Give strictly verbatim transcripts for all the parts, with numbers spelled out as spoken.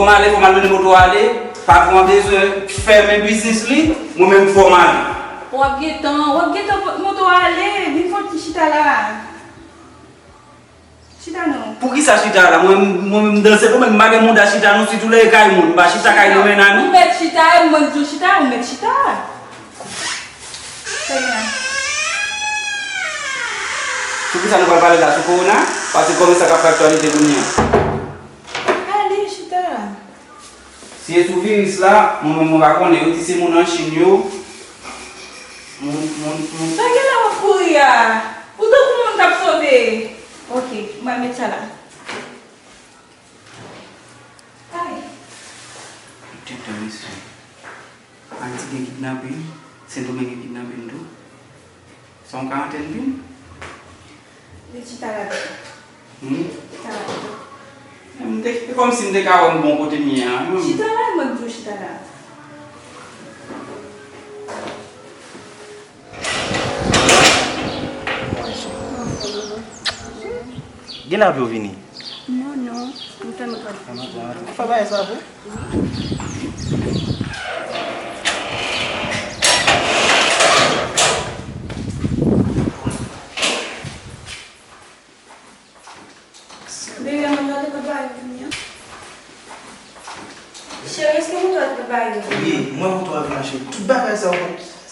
Fò m ale, fò m al mennen moto a ale. Patwon an bezwen fèmen biznis li, mwen menm fò m ale. W ap gentan, w ap gentan pot moto a ale, vin fè yon ti chita la. Chita non. Poukisa chita la? Mwen, mwen menm danse pou mwen, m pa gen mouda chita non, sitou lè e kay moun, m pa chita kay nou menm nan nou. Ou mèt chita, e mwen di w chita, ou mèt chita. Sa gen la? Sou kisa nou pral pale la? Sou kowona? Paske kòm e sa k ap fè aktyalite kounye a. Ale, chita. Si e sou viris la, mwen menm mwen pa konnen. Yo di se moun an Chin yo. Moun, moun, moun. Sa gen la w ap kouri a? Ou tankou moun k ap sove. Ok, mwen met sa la. Ay. Tenten, mesye. Ayiti gen kidnapin, Sendomeng gen kidnapin tou. Se yon karantèn vin. Li chita la deja. Hmm? Chita la deja. M te, se kòmsi m te ka wè m bon kote m ye a, wi. Chita la, mwen di w chita la. Gen la pou yo vini. Non, non. M tann ou pral. Fè bagay sa pou. Bebe, mwen gade kot bagay yo vini an. Cheri, èske mwen gade kot bagay yo vini an? Wi, mwen mwen tou ap mache. Tout bagay sa yo.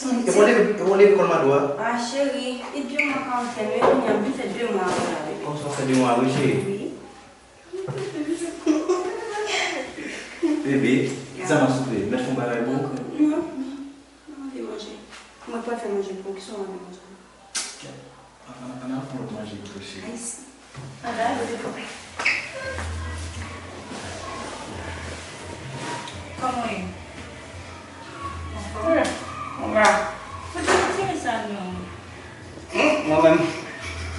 E mwen leve, e mwen leve kòl mado a. Ah, cheri, e de mwa karantèn, men kounye a, m vin fè de mwa avè w la, bebe. Kòmsi w fè de mwa, wi, cheri. Wi. Bebe, sa m ap souple? Mèt fè yon bagay pou ou? Non, non, non, m anvi manje. Mwen pral fè manje pou ou, kisa w anvi manje? Ann, ann, ann al pran lòt manje pito, cheri. Ay, si. Ann al, ou te fò. Kòman w ye? Anfòm? Anba. Ou te retire sa non. Hmm, mwen menm,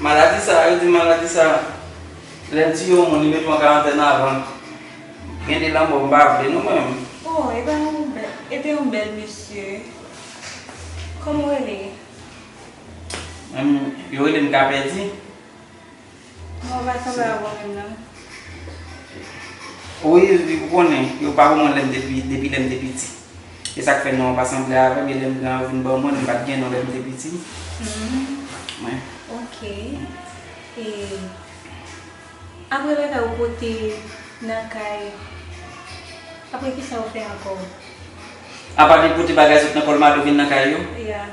maladi sa, yo di maladi sa, lè l tiye yon moun, li mete w an karantèn avan. Gen de lanmò, m pa vle non, mwen menm. Oh, e pa yon bèl, e te yon bèl mesye. Kòman w rele? Menm, yo rele m Kapèdi. Mwen pa sanble avè w menm non. Wi, ou konnen, yo pa ban mwen lè m te pi, depi lè m te piti. E sa k fè non an pa sanble avè m, e lè m gran yo vin ban mwen, m pa t gen non lè m te piti. Hmm. Wi. Ok. E apre bagay ou pote nan kay, apre kisa ou fè ankò? Apa de pote bagay sot nan Kòlmado vin nan kay yo? Ya.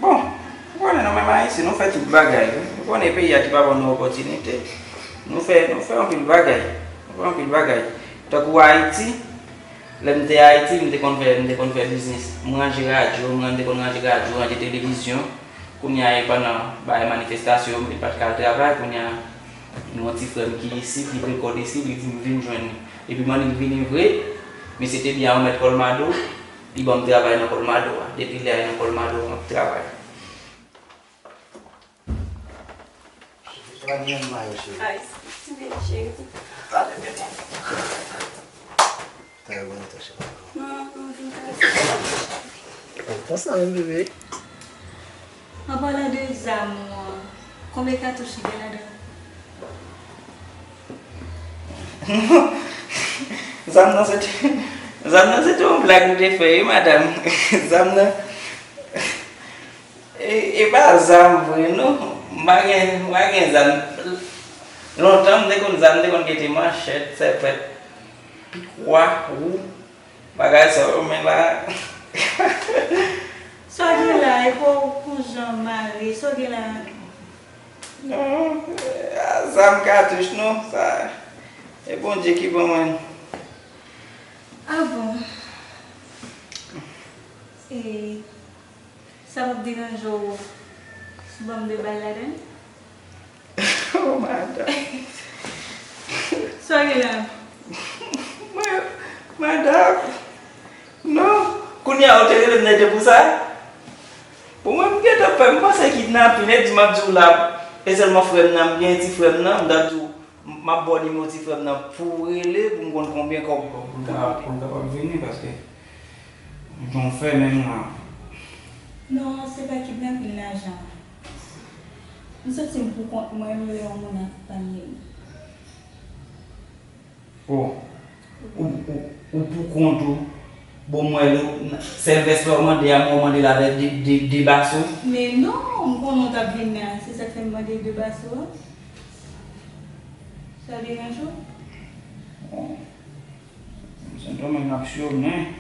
Bon, ou konnen nou menm Ayisyen, nou fè tout bagay, wi. Ou konnen peyi a ki pa ban nou opòtinite. Nou fè, nou fè anpil bagay. Nou fè anpil bagay. Tankou Ayiti, lè m te Ayiti, m te konn fè, m te konn fè biznis. M ranje radyo, m ran-, m te konn ranje radyo, ranje televizyon. Kounye a, e pandan bagay manifestasyon, m vin pa t ka al travay. Kounye a, gen yon ti frè m ki isit, li rekòd isit, li di m vin jwenn li. Epi m annik vini vre, mesye te byen remèt Kòlmado. Li ban m travay nan Kòlmado a. Depi lè a, e nan Kòlmado m ap travay. Pale m mayo, cheri. Ay, ti bebe cheri. Pale bebe. Travay bonito, cheri. Non, non, vin travay. Konsa menm, bebe. An palan de zam ou an, konbyen katouch ki gen ladan l? Zam nan se te, zam nan se te yon blag nou te fè, wi, madanm. Zam nan, e, e pa zam vre, non. M pa gen, m pa gen zam. Lontan, m te konn zam, m te konn gen te manchèt, sèpèt, pikwa, wou. Bagay sa yo, men la. Sa w gen la, e pou, pou jan mare, sa w gen la. Non, a, zam katouch, non, sa, e Bondye ki ban mwen. Ah bon? E sa p ap deranje w si w ban m de bal ladan l? Oh, madanm. Sa w gen la? Mwen, madanm. Non. Kounye a, ou te rele m nèg pou sa? Pou mwen, m gentan pè. M panse kidnapin, e di m ap di w la. E sèlman frè m nan, m gen ti frè m nan, m t ap di w, m ap ba w nimewo ti frè m nan pou w rele, pou m konn konbyen kòb. Pou l ka, pou l kapab vini, paske jan w fè menm la. Non, se pa kidnapin lajan. M santi m pou kont mwen, m vle yon moun akonpanye m. Bon, ou, ou, ou pou kont ou. Bon, m wè l, sèl vès la w mande a, mwen w mande l avèk de, de, de baso. Men non, m konnen w t ap vin la, se sa k fè m mande de baso a. Sa deranje w? Bon, m santi w menm n ap syonnen.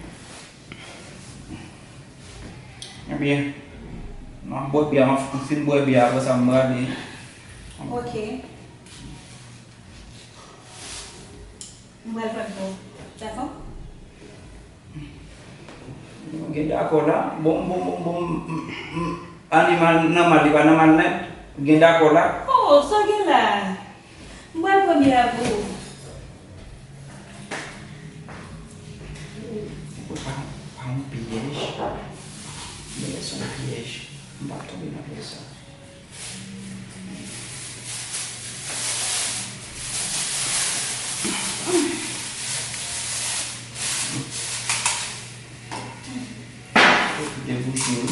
Ebyen, m ap bwè byè, m fin bwè byè, apre sa m prale. Ok. M pral pran pou ou. Dakò? Gen dakò la. Bon, bon, bon, bon, m, m, m, animal nòmal, li pa nòmal nèt. Gen dakò la. Oh, sa w gen la? M pral pran byè a pou ou. Ou pa, pa yon pyèj. Men se yon pyèj. M p ap tonbe nan pyèj sa. Debouche wi.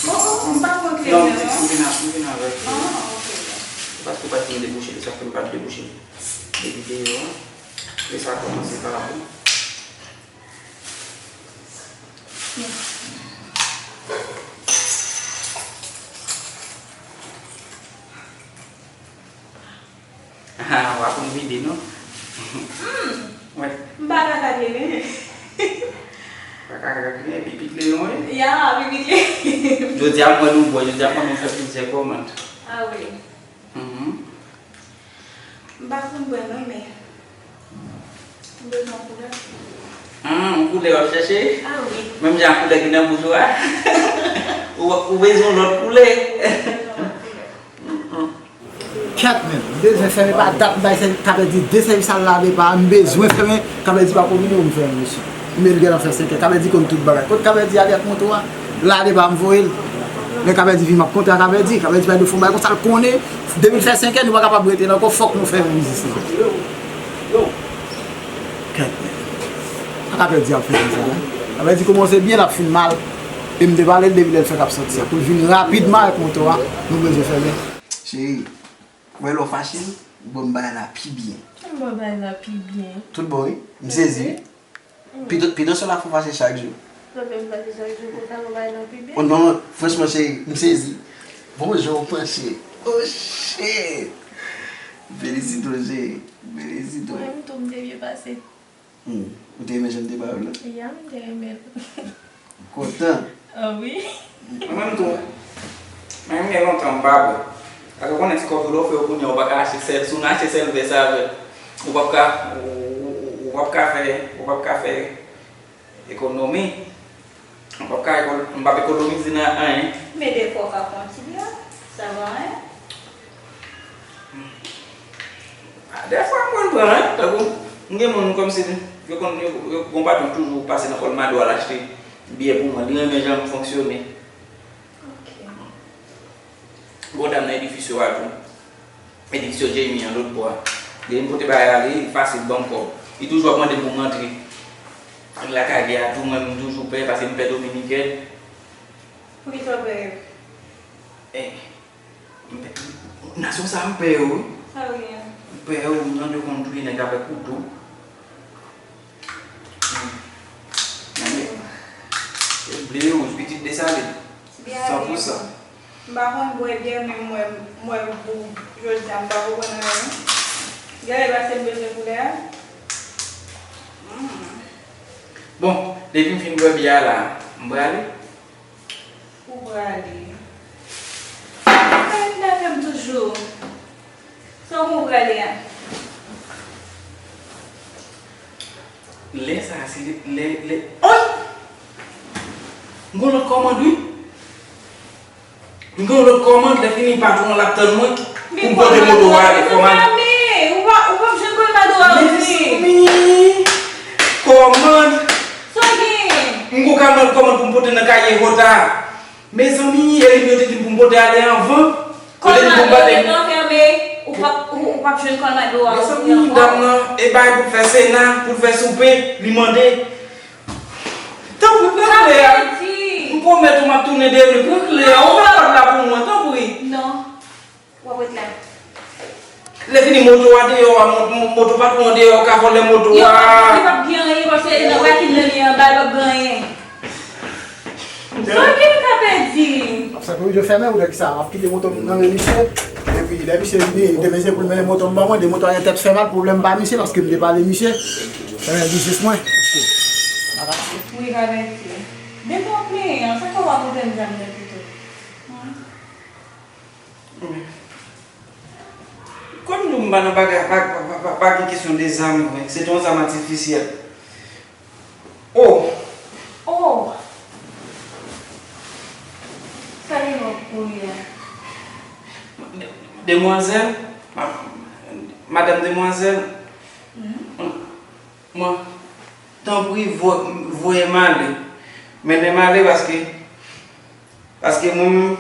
Bon, m pa pran kle. Non, m vin, m vin a, m vin avèk li. Ah, ok. Se paske ou pa t fin debouche li, sa fè m pa t debouche li. Depi deyò a, lè sa kòmanse pa bon. Ah, w a konn vide non. Hmm. Wè. M pa ka gade men. Pa ka gade men, pipi kleyon wi. Ya, pipi kleyon. Jodi a mwen nou bwè, jodi a mwen nou fè plizyè kòmand. Ah wi. Mhm. M pa konn bwè non, men m bezwen yon koulè. Ah, yon koulè w ap chèche? Ah wi. Menm jan ak koulè ki nan bouch ou a? Ou, ou bezwen yon lòt koulè? M bezwen yon lòt koulè. Mhm. Kèt men, m bezwen fèmen pa dat m bay sèvis, ka vle di de sèvis al lave pa, m bezwen fèmen, ka vle di pa komine m fèmen mesye. M met l gentan fè senkè, ka vle di konn tout bagay. Kot ka vle di ale ak moto a? Lave pa m voye l. Men ka vle di vin m ap kontre ak ka vle di, ka vle di bay de fon bagay konsa l konnen. Depi l fè senkè, nou pa kapab rete la ankò, fòk nou fèmen biznis lan. Kèt men. Sa ka pèdi ap fè konsa la. Sa vle di kòmanse byen, l ap fin mal. E m te pale l depi lè l fèk ap sòti a. Pou l vin rapidman avèk moto a, nou bezwen fèmen. Cheri, wè lè w fache, ou ban m bagay la pi byen. M ban bagay la pi byen. Tout bon, wi. M sezi, wi. Pito, pito se la fò fache chak jou. Sa fè m fache chak jou konsa, mwen bay nan pi byen. Oh non, franchman, cheri, m sezi. Bonjou, mon cheri. Oh, shit! Felisite w, cheri. Felisite w. Mwen menm tou, m te byen pase. Hmm. Ou te renmen jan m te ba w la? Ya, m te renmen l. Kontan? Ah wi. Mwen menm tou. Mwen menm gen lontan m pa bwè. Paske ou konnen ti kòb yo lè w fè yo kounye a, ou pa ka achte sèl. Si w nan achte sèl vè sa avè l, ou p ap ka, ou, ou, ou, ou p ap ka fè, ou p ap ka fè ekonomi. Ou p ap ka ekon-, m p ap ekonomize nan anyen. Men defwa w ka pran ti byè, sa va anyen. Ah, dèfwa m konn pran, wi. Tankou, m gen moun kòmsi, yo konn, yo, yo, gon patwon toujou pase nan Colmado al achte byè pou mwen. Li renmen jan m fonksyone. Ok. Gon dam nan edifis yo a tou. Edifis yo Jamie an lòt bò a. Depi m pote bagay la, li fasil ban m kòb. Li toujou ap mande m pou m rantre. Lakay li a tou, mwen, m toujou pè, paske m pè Dominikèn. Poukisa w pè yo? Eh. M pè, nasyon sa a m pè yo wi. Sa w gen? M pè yo, m tande yo konn touye nèg avèk kouto. Hmm. Gade. Se ble e wouj, pitit Desalin. San pou san. M pa konn bwè byè, men m wè, m wè gou jodi a, m pa konprann anyen. Gade, paske m bezwen koulè a. Hmm. Bon, depi m fin bwè byè a la, m prale. Ou prale. Sa vin atè m toujou. Sa w gen w prale a? Lè sa a, se lè, lè, oy! M gen yon lòt kòmand, wi. M gen yon lòt kòmand, lè fini patwon an l ap tann mwen pou m pote moto a ale, kòmand. Ou pa, ou p ap jwenn kòmando a, wi. Mezanmi! Kòmand! Sa w gen? M gen yon lòt kòmand pou m pote nan Calle Jota. Mezanmi, e li menm yo te di m pou m pote ale anvan. Yo te di m pou m pote. Kòmando yo nan fèmen, ou p ap, ou, ou p ap jwenn kòmando a. Mezanmi, dam nan, e bay pou l fè sena, pou l fè soupe, li mande. Tanpri, pran kle a. M pwomèt ou m ap tounen dèyè li. Pran kle a, ou fè kòd la pou mwen, tanpri. Non. W ap ret la. Lè fini moto a deyò a, mo- mo- moto patwon an deyò, yo ka vòlè moto a. Yo p ap gen anyen, paske nan rakin nan li anba, yo p ap gen anyen. Sa ki m ka pèdi? Sa pou yo fèmen ou lè ki sa, m ap kite moto m nan men misye. Epi lè misye vini, li te bezwen pou l mennen moto m ban mwen, de moto a gen tèt fè mal, pwoblèm pa misye, paske m te pale misye. Fèmen biznis mwen. Wi, ka pèdi. Depi w ap plenyen an, sa k fè w pa montre m zam nan pito? Kòm nou m pa nan bagay, pa, pa, pa, pa, pa gen kesyon de zam vre. Se te yon zam atifisyèl. Oh! Oh! Sa gen lòt koulye? Demwazèl, ma- madanm demwazèl, mwen, tanpri, vo- voye m ale. Mennen m ale paske Paske mwen menm,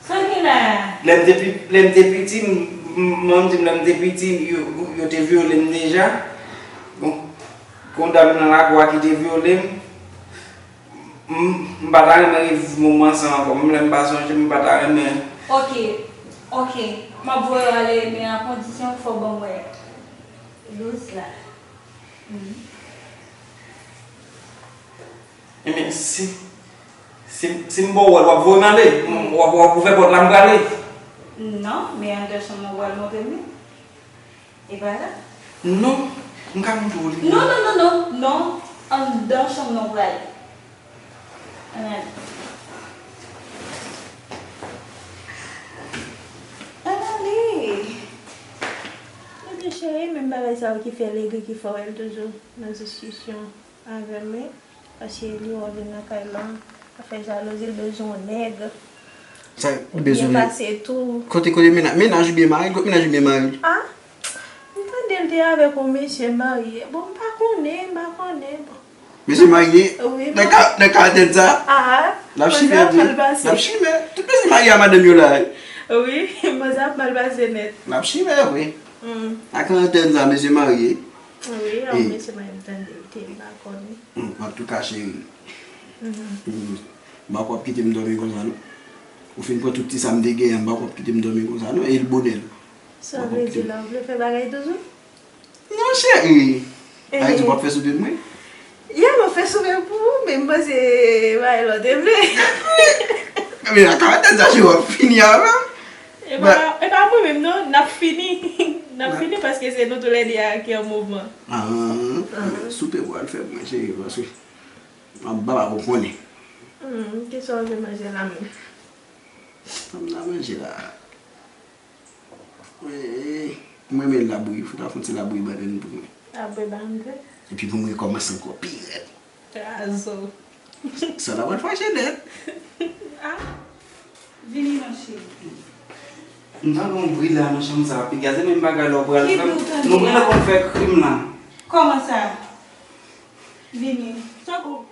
sa gen la? Lè m te pi- lè m te piti, m- m- manman m di m lè m te piti, yo, yo te vyole m deja. Bon, gon dam nan lakou a ki te vyole m. M- m pa ta renmen reviv moman sa ankò. Menm lè m pa sonje, m pa ta renmen. Ok, ok. M ap voye w ale, men a kondisyon fò w ban mwen blouz la. Mhm. Ebyen, si, si, si m ba w l, w ap voye m ale? M- W ap, w ap ouvè pòt la, m prale? Non, men anndan chanm nan w pral montre m li. E pa la? Non, m ka montre w li. Non, non, non, non, non. Anndan chanm nan w prale. Ann ale. Ann ale. Ebyen, cheri, menm bagay sa yo ki fè l egri, ki fè w wè l toujou nan diskisyon avè m, wi. Paske li wè w vin nan kay la, ap fè jalouzi, l bezwen yon nèg. Sa, li bezwen byen pase tou. Kote, kote mennaj, mennaj oubyen mari, kot mennaj oubyen mari? Ah, m tande l te avèk yon mesye marye. Bon, m pa konnen, m pa konnen. Bon. Mesye marye? Wi, nèg ka, nèg ka atèn sa? Ah, l ap chimè vre. L ap chimè. Tout mesye marye a madanm yo la, wi. Wi, manzè ap mal pase nèt. L ap chimè vre. Mm. Ak antèn sa, mesye marye. Wi, yon mesye mwen tande l te, m pa konnen. Antouka, cheri, m pa kwè w ap kite m dòmi konsa, non. Ou fin pran tout ti sa m te genyen an, m pa kwè w ap kite m dòmi konsa, non, e l bonè l. Sa vle di la, w vle fè bagay toujou? Non, cheri. Sa vle di w p ap fè soupe pou mwen? Ya, m ap fè soupe pou ou, men m panse bagay la w te vle. Men nan karantèn sa, cheri, w ap fini avè m. E pa, e pa mwen menm non, n ap fini. N ap fini paske se nou toulède a ki an mouvman. Ah, soupe pou al fè mwen, cheri, paske m ap ba w konnen. Hmm, kisa w vle manje la menm? Sa m nan manje la. Wi, m renmen labri, fò w ta fè yon ti labri banann pou mwen. Labri banann vre? Epi pou mwen kòmanse ankò pi rèd. Kraze w. Sa la pral fache nèt. Ah. Vini non cheri. M tande yon bri la nan chanm sa, piga se menm bagay la w pral fè. Ki bri w tande a? Nou pral konn fè krim la. Kòman sa? Vini. Tankou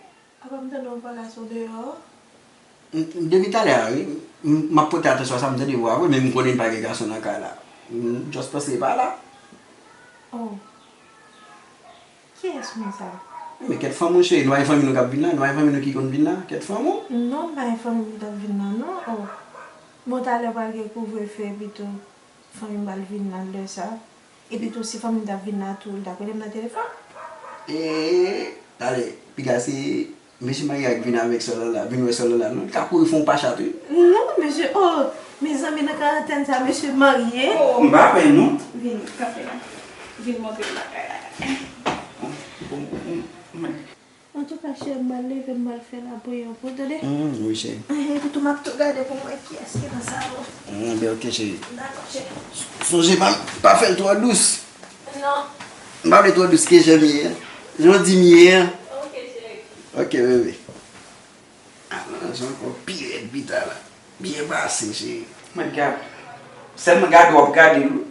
apa m tande yon vwa gason deyò? M- m- Depi talè a, wi. M- M ap pote atansyon a sa m tande vwa vre, men m konnen pa gen gason nan kay la. M just panse e pa la. Oh. Kiyès moun sa? Men kèt fanm ou cheri, nou pa gen fanmi nou k ap vin la, nou pa gen fanmi nou ki konn vin la, kèt fanm ou? Non, m pa gen fanmi m k ap vin la, non. Oh. Bon, talè pral gen kouvrefe pito. Fanmi m pral vin la lè sa. Epi tou, si fanmi m t ap vin la tou, li t ap rele m nan telefòn. E, talè, piga se mesye marye a k vin avèk sè Lala, vin wè sè Lala, non? Li ka kouri fè yon pachat, wi. Non, mesye, oh, mezanmi, nan karantèn sa, mesye marye. Oh, m pa pè, non. Vin, kanpe la. Vin montre m bagay la. Antouka, cheri, m pral leve, m pral fè lapriyè pou ou, tande? Mm, wi, cheri. Ehe, epi tou, m ap tou gade pou m wè kiyès ki nan salon. Mm, ben, ok, cheri. Dakò, cheri. Sonje pa, pa fè l twò dous. Non. M pa vle twò dous ke jan m ye a. Jan w di m ye a. Ok, cheri. Ok, bebe. Alonj ankò pi rèd pita la. Byen pase, cheri. Mwen gad. Sèlman gade w ap gade l.